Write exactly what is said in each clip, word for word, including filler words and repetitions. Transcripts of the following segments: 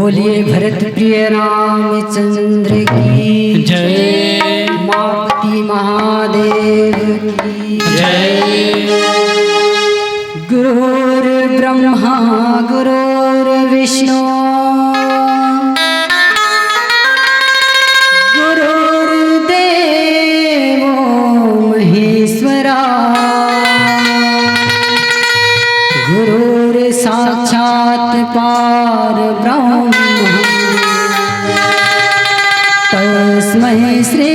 बोलिए भरत प्रिय रामचंद्र की जय। उमापति महादेव की जय। गुरुर्ब्रह्मा गुरुर्विष्णु गुरुर्देवो महेश्वरा। गुरुर्साक्षात् परब्रह्म तस्मै श्री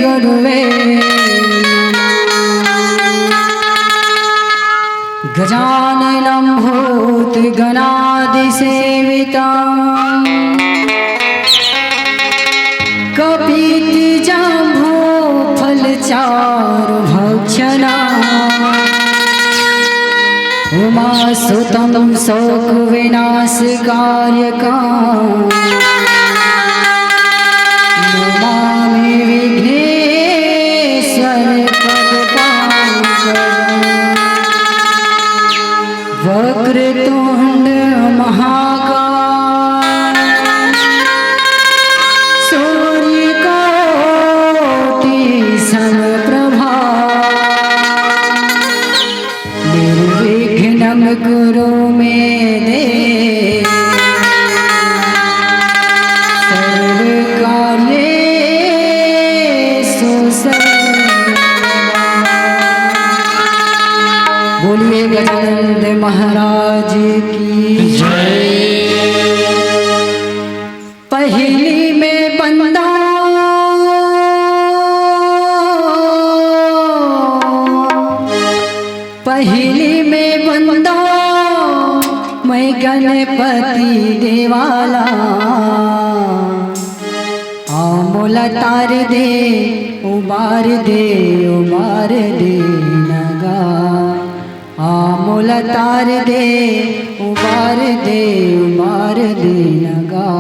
गुरुवे नमः। गजाननं भूतगणादिसेवितं कपित्थजम्बूफलचारुभक्षणं उमासुतं शोकविनाशकारकं नमामि विघ्नेश्वर पदपङ्कजं। वक्रतुण्ड महाकाय सूर्यकोटि समप्रभा। निर्विघ्नं कुरु मे देव सर्वकार्येषु सर्वदा। बोलिए गजानंद महाराज की जय। पहिली में बंदा, पहिली में बंदा मैं गणपति देवाला। आ मोला तार दे, उबार दे, उबार दे नगा। आ मोला तार दे, उबार दे, उबार दे नगा।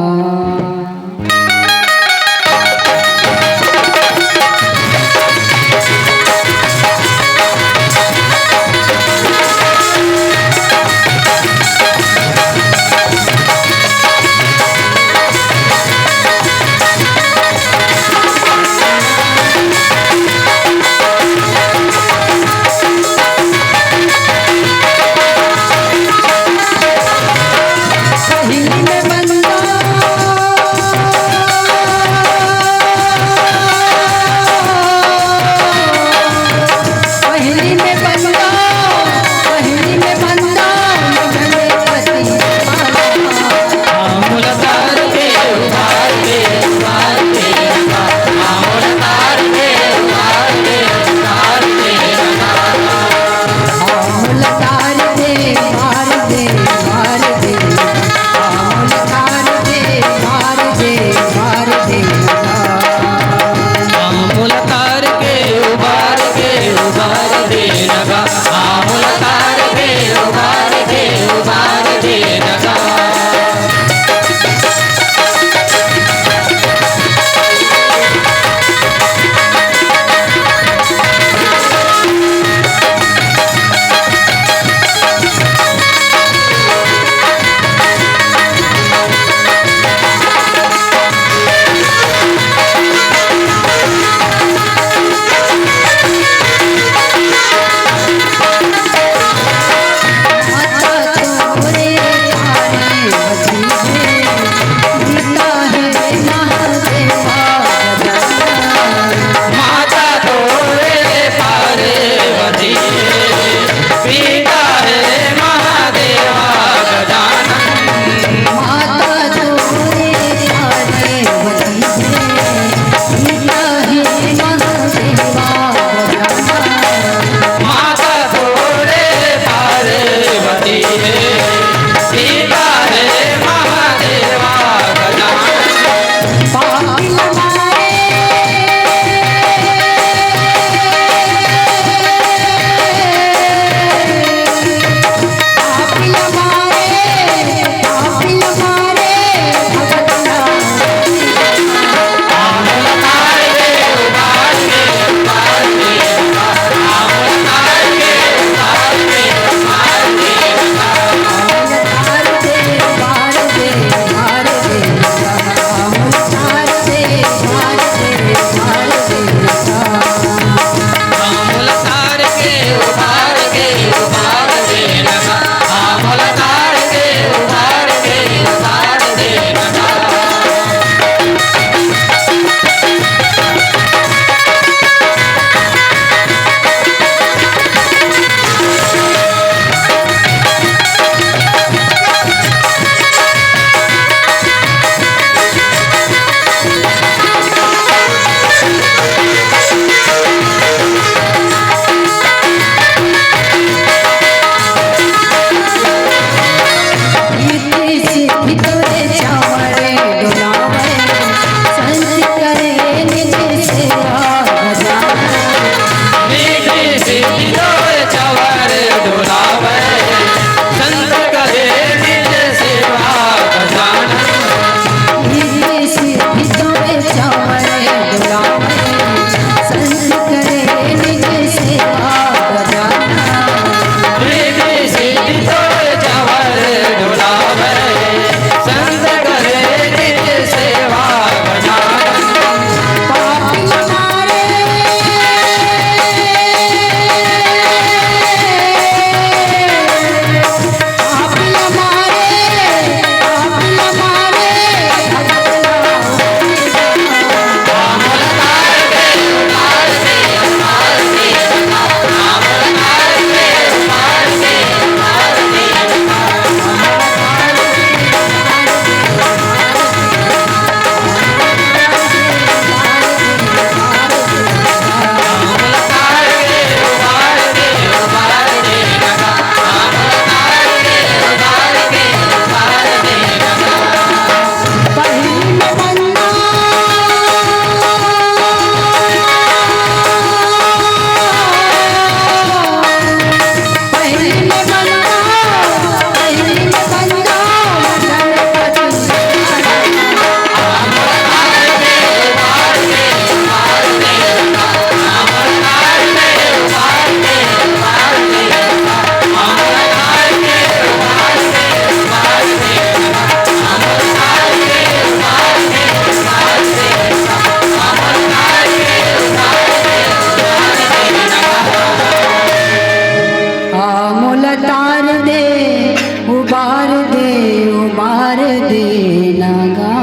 आ मोला तार दे, उबार दे, उबार दे ना गा।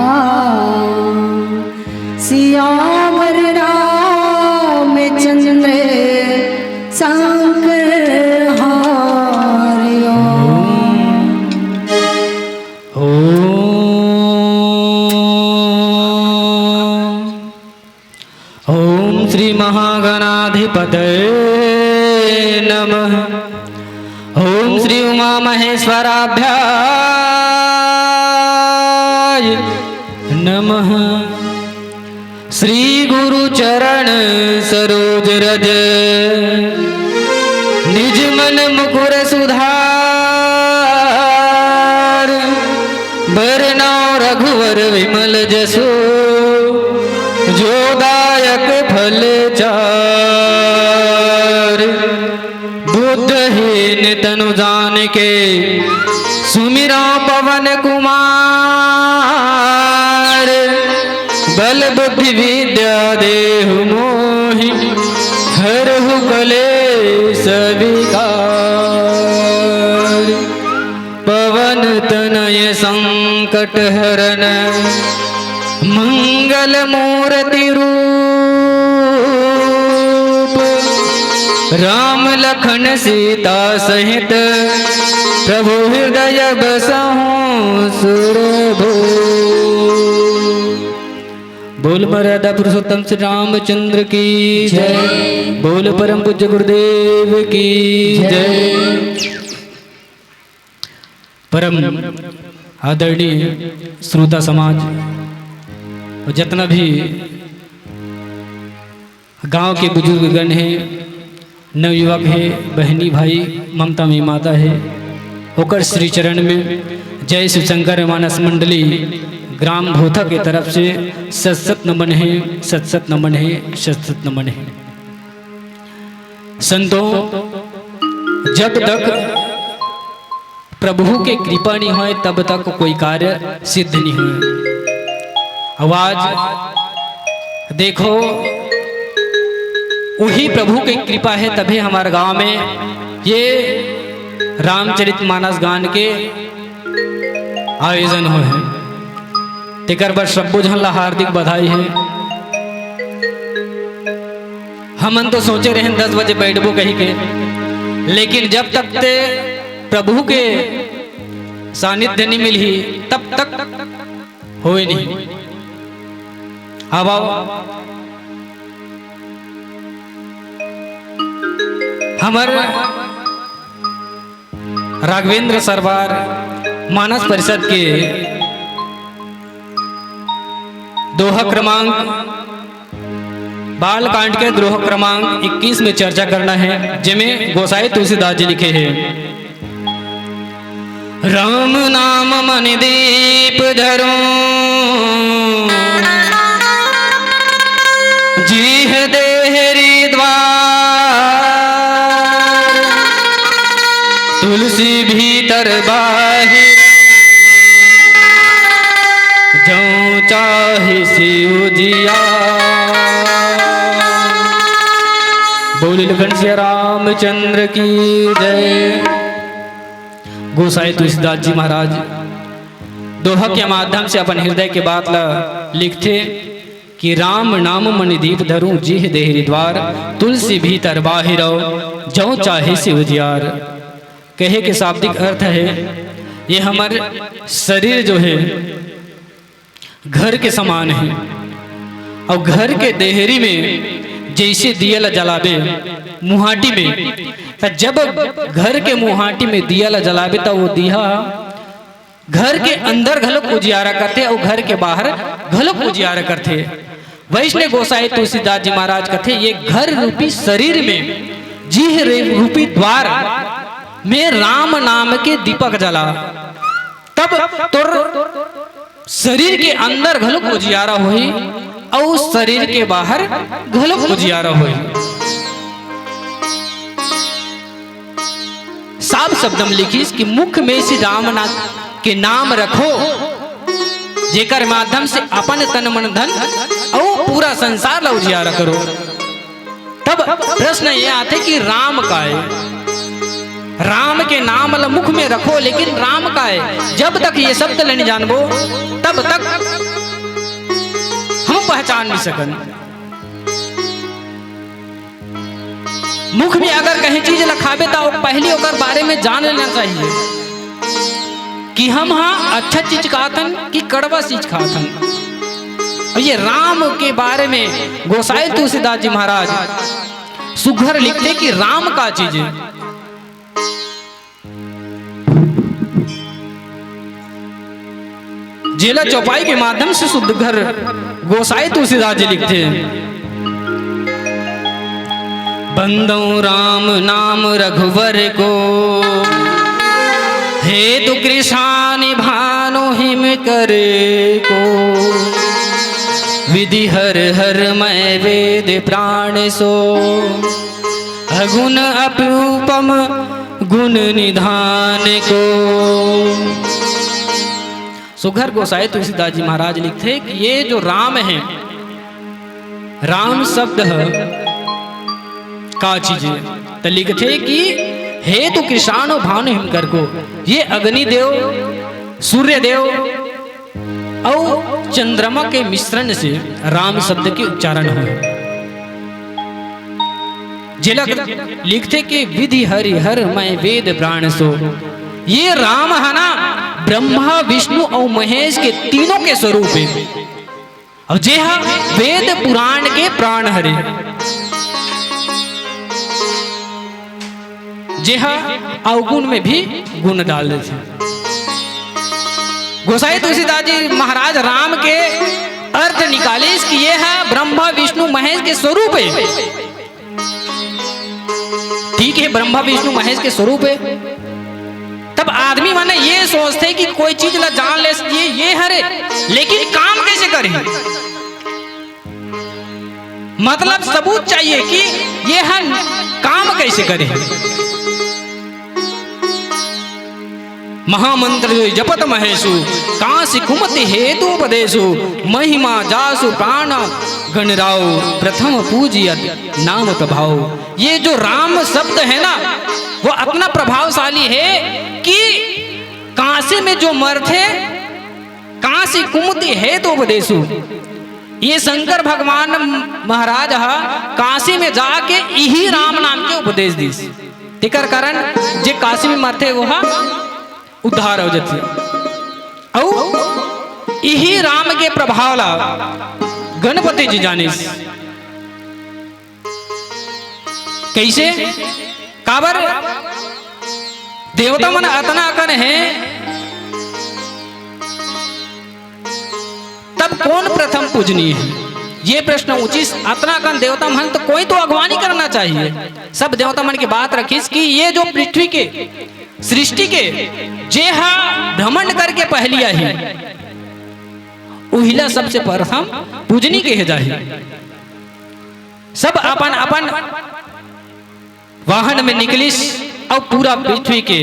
सियावर रामचंद्र शंकर हरिओ। ओम। ओम श्री महागणाधिपतये नमः। ओम श्री उमा महेश्वराभ्याय नमः। श्री गुरु चरण सरोज रज, निज मन मुकुर सुधार। बरनउँ रघुवर विमल जसु, जो दायक फल चार। बुद्धहीन तनु जानिके, सुमिरउँ पवन कुमार। बल बुद्धि विद्या देहु मोहि, हरहु कलेस विकार। पवन तनय संकट हरन, मंगल मूरति रूप। राम लखन सीता सहित, प्रभु हृदय बसहु सुरभूप। बोल मर्यादा पुरुषोत्तम श्री रामचंद्र की जय। जय। बोल परम पूज्य गुरुदेव की जय। जय। परम आदरणीय श्रोता समाज और जितना भी गांव के बुजुर्गगण हे, नवयुवक हे, बहिनी भाई, ममता में माता हे, ओकर श्री चरण में जय शिव शंकर मानस मंडली ग्राम भोथा के तरफ से सत सत नमन हे, सत सत नमन हे, सत सत नमन हे। संतों, जब तक प्रभु के कृपा नहीं होय, तब तक कोई कार्य सिद्ध नहीं होय। अउ आज देखो, उही प्रभु के कृपा हे, तभे हमर गांव में ये रामचरित मानस गान के आयोजन होय हे। तेकर बर सब्बो झन ला हार्दिक बधाई हे। हमन तो सोचे रहेन दस बजे बैठबो कही के, लेकिन जब तक ते प्रभु के सानिध्य नहीं मिलही, तब तक होय नहीं। अब आओ, हमर राघवेंद्र सरवार मानस परिषद के दोहा क्रमांक, बाल कांड के दोहा क्रमांक इक्कीस में चर्चा करना हे, जेमे गोसाई तुलसीदास जी लिखे हे, राम नाम मन दीप धरूं, जीह देहरी द्वार, तुलसी भीतर बाहिर, जौं चाहे सिव जिया। बोल लखन सिया रामचंद्र की जय। गोसाई तुलसीदास जी महाराज दोहा के माध्यम से अपन हृदय के बात ला लिखथे कि राम नाम मन दीप धरूं, जीह देहरी द्वार, तुलसी भीतर बाहिरौ, जौं चाहे सिव जियार। कहे के शाब्दिक अर्थ हे, ये हमर शरीर जो हे, घर के समान हे, अउ घर के देहरी में जइसे दिया ला जलाबे मुहाटी में, त जब घर के मुहाटी में दिया ला जलाबे, त वो दिया घर के अंदर घलोक उजियारा करथे अउ घर के बाहर घलोक उजियारा करथे। वइसने गोसाई तुलसीदास जी महाराज कथे, ये घर रूपी शरीर में, जीह रे-, रूपी द्वार में राम नाम के दीपक जला, तब तोर शरीर के अंदर घलोक उजियारा होही अउ शरीर के बाहर घलोक उजियारा होही। साफ शब्द में लिखिस कि मुख में श्री राम ना-, के नाम रखो, जेकर माध्यम से अपन तन मन धन अउ पूरा संसार ला उजियारा करो। तब प्रश्न ये आथे कि राम का हे? राम के नाम ला मुख में रखो, लेकिन राम का हे? जब तक ये शब्द ला नहीं जानबो, तब तक हम पहचान नहीं सकन। मुख में अगर कहीं चीज ला खाबे, त पहली ओकर बारे में जान लेना चाहिए कि हम हा अच्छा चीज खाथन कि कड़वा चीज खाथन। अउ ये राम के बारे में गोसाई तुलसीदास जी महाराज सुघर लिखथे कि राम का चीज हे। जेला चौपाई के माध्यम से सुघर गोसाई तुलसीदास जी लिखथे, बंदौ राम नाम रघुवर को, हेतु कृषान भानु हिम कर को, विधि हर हर मैं वेद प्राण सो, अगुण अपरूपम गुण निधान को। सुघर गोसाई तुलसीदास जी महाराज लिखथे कि ये जो राम हे, राम शब्द हे का चीज हे? त लिखथे कि हेतु कृषान भानु हिम कर को, ये अग्निदेव, सूर्यदेव, अउ चंद्रमा के मिश्रण से राम शब्द के उच्चारण होय। जेला लिखथे कि विधि हरि हर मैं वेद प्राण सो। ये राम हे ना, ब्रह्मा, विष्णु अउ महेश के तीनों के स्वरूप हे। अउ जे हा वेद पुराण के प्राण हरे। जे हा अवगुण में भी गुण डाल देथे। गोसाई तुलसीदास जी महाराज राम के अर्थ निकालिस कि ये हा ब्रह्मा विष्णु महेश के स्वरूप हे। ठीक हे, ब्रह्मा विष्णु महेश के स्वरूप हे। तब आदमी मन ये सोचथे कि कोई चीज ला जान ले, ये, ये हरे, लेकिन काम कैसे करे? मतलब सबूत चाहिए कि ये हर काम कैसे करे। महामंत्र जो जपत महेशु, कांसी कुमति हेतु उपदेशु, महिमा जासु प्राण गणराव, प्रथम पूजियत नाम प्रभाव। ये जो राम शब्द है ना, वो इतना प्रभावशाली है कि कांसी में जो मरथे, कांसी कुमति हेतु उपदेशु, ये शंकर भगवान महाराज ह कांसी में जाके इही राम नाम के उपदेश दिस। तेकर कारण जे कांसी में मरथे, वो ह उद्धार हो जाथे। अउ इही राम के प्रभाव ला गणपति जी जानिस। कइसे? काबर? देवता मन अतना अकन हे, तब कौन प्रथम पूजनीय है? ये प्रश्न उचित। अतना अकन देवता मन तो कोई तो अगवानी करना चाहिए। सब देवता मन के बात रखिस कि ये जो पृथ्वी के सृष्टि के जे हा भ्रमण करके पहली आही, उहिला सबसे प्रथम पूजनी के हे जाही। सब अपन अपन वाहन में निकलिस अउ पूरा पृथ्वी के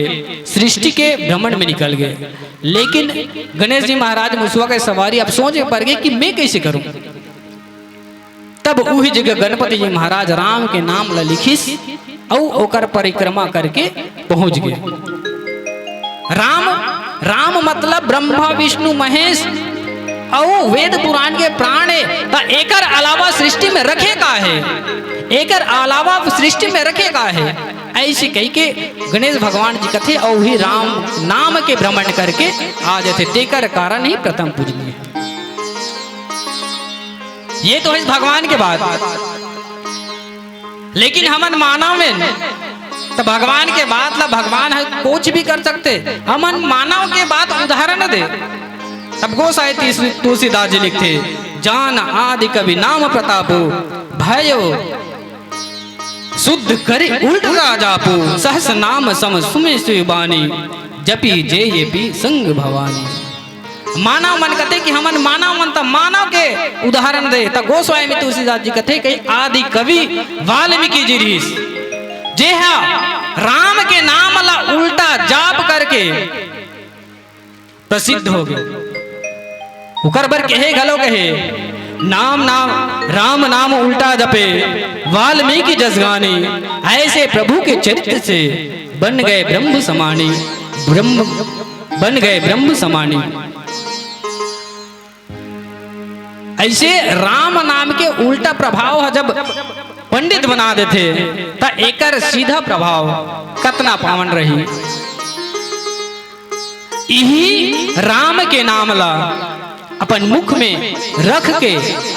सृष्टि के भ्रमण में निकल गए। लेकिन गणेश जी महाराज मुसवा के सवारी अब सोचे पर गए कि मैं कैसे करूं। तब उही जगह गणपति जी महाराज राम के नाम ला लिखिस अउ ओकर परिक्रमा करके पहुंच गए। राम, राम मतलब ब्रह्मा विष्णु महेश अउ वेद पुराण के प्राण हे, त एकर अलावा सृष्टि में रखे का हे, एकर अलावा सृष्टि में रखे का हे, ऐसे कहिके गणेश भगवान जी कथे अउ ही राम नाम के भ्रमण करके आ जाथे, तेकर कारण ही प्रथम पूजनीय हे। ये तो हे भगवान के बात, लेकिन हमन मानव में तो भगवान के बात ला भगवान ह कुछ भी कर सकथे, हमन मानव के बात उदाहरण दे। तब गोसाई तीस-, तुलसीदास जी लिखथे, जान आदि कवि नाम प्रतापो, भयो शुद्ध करि उल्टा जापो, सहस नाम सम सुमि सुबानी, जपि जे ये पी संग भवानी। मानव मन कथे कि हमन मानव मन त मानव के उदाहरण दे, त गोस्वामी तुलसीदास जी कथे कि आदि कवि वाल्मीकि जी रिहिस, जे हा राम के नाम ला उल्टा जाप करके प्रसिद्ध हो गए। उकर बर कहे घलो कहे, नाम नाम राम नाम उल्टा जपे, वाल्मीकि जस ज्ञानी, ऐसे प्रभु के चरित्र से बन गए ब्रह्म समानी, ब्रह्म बन गए ब्रह्म समानी। ऐसे राम नाम के उल्टा प्रभाव ह जब पंडित बना देथे, त एकर सीधा प्रभाव कतना पावन रही। इही राम के नाम ला अपन मुख में रख के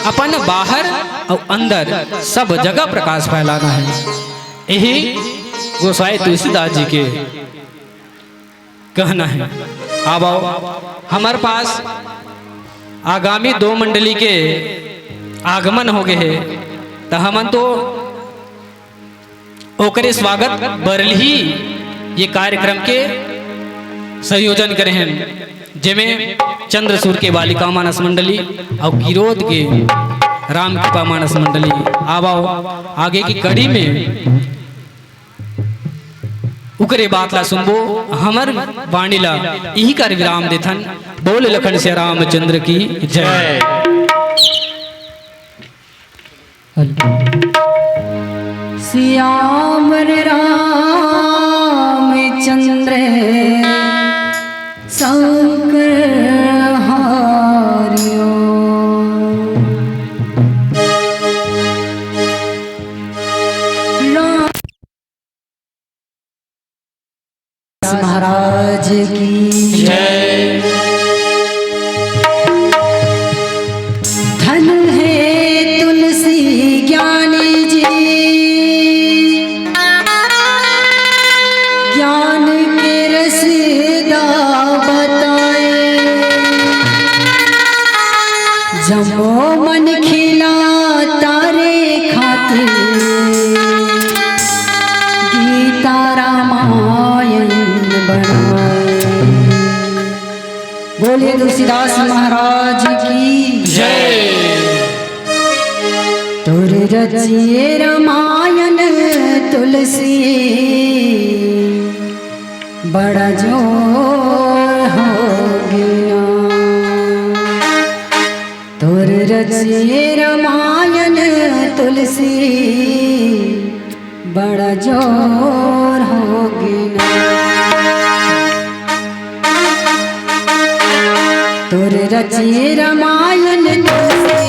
अपन बाहर अउ अंदर सब जगह प्रकाश फैलाना है। यही गोसाई तुलसीदास जी के कहना है। अब आओ, हमर पास आगामी दो मंडली के आगमन हो गए है, त हमन तो ओकरे स्वागत बर ही ये कार्यक्रम के संयोजन करे हैं, जेमे चंद्रसूर के बालिका मानस मंडली अउ किरोध के राम कृपा मानस मंडली। आवाओ आगे की कड़ी में उकरे बात ला सुनबो, हमर वाणी ला इही कर विराम देथन। बोल लखन सिया रामचंद्र की जय। श्याम रामचंद्र शंकर हरिओ। राम महाराज की जय। धन है तुलसी ज्ञानी जी, ज्ञान के रस दा बताए। जमो मन खिला तारे खातिर, गीता रामायण बनाए। बोलिए तुलसीदास महाराज की जय। तोर रचिए रामायण तुलसी, बड़ा जोर होगे ना तोर रचे रमायन तुलसी, बड़ा जोर होगे ना तोर रचे रमायन तुलसी,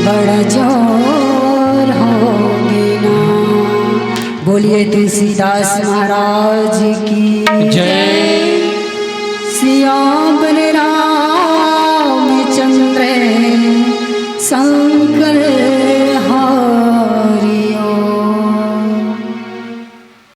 बड़ा जोर होगे ना। बोलिए तुलसीदास महाराज की जय। सियावर रामचंद्र संग